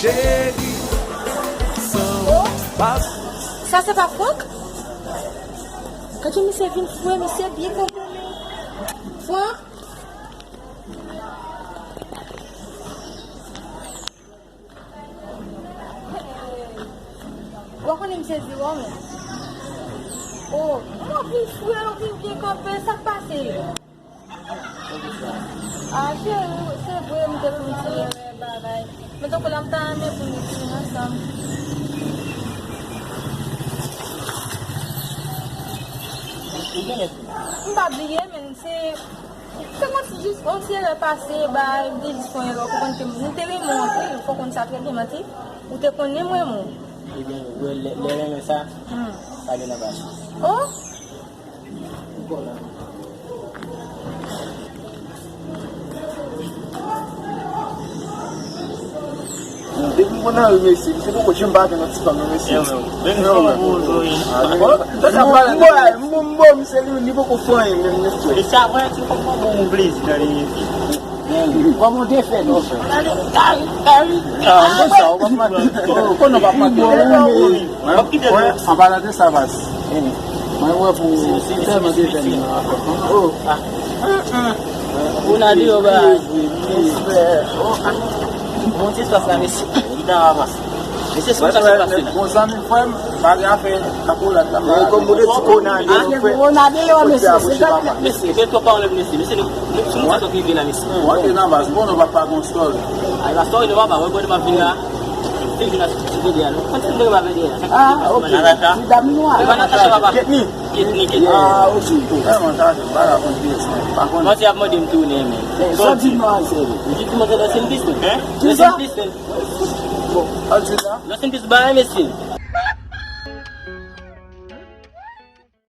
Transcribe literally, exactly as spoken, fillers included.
Cheri, san ou pa. Sa se pa Frank? Gade misye vin fou, misye byen kanpe men. Frank? Ou pa konnen misye di wè men. Oh, ou vin fou, ou vin byen kanpe, sa k pase? Ah, cheri, se vre, m te fè yon ti erè, bagay. Men tankou la, m ta renmen pou nou tounen ansanm. M pa bliye, men se, se kòmsi jis yon ti erè pase, bagay, m te jis fè yon erè, ou konprann ke m te renmen w anpil, fò w konn sa trè byen, manti, ou te konnen m renmen w. Ebyen, wè, lè, lè renmen sa, hmm, pa gen anba. Oh! Depi m konn Henry mesye, misye poko janm pa vin nan ti fanm nan mesye. Yo, men, men, men, men, men, men. Ah, men, bon, bon, bon, misye li, li poko fè anyen menm mesye. Mesye a voye ti fanm nan bon, bon plezi nan li mesye. Kòman w te fè non? Ah, konn sa, w p ap mande. Konnen w p ap mande. W ap kite l. An palan de sa, baz. Mwen wè pou tèlman te fè m. Oh. Ou nan di yo ba. Bon, ti sòs la, mesye. Li nan avans. Mesye, se sa k pase la. Bon, zanmi m, frè m, malgre afè lakolad la, malgre kòm ou te di konade, nou fè konade yo, mesye, se gade, mesye. Gen twòp pawòl, mesye. Mesye, nou, nou, sou moun sa k rive la, mesye. Mwen te nan baz, bon, nou pa pa gon story. Ay, la story, nou pa pa, wè, bon, nou pa vin la. Vin la, sou vide a, nou. Konn si nou pa vin la. Ah, ok. Ti dam nwa. Se pa Natacha, papa. Ketni. Ketni, Ketni. Ah, ok. Vrèman, sa, se pa la konn pyès, men. Pa konn. Mwen, se ap mande m tounen, men. Sa di non, se. Jis mwen, se Lost in Peace, men. Hein? Lost in Peace, men. Bon, an di la. Lost in Peace, ba, mesye.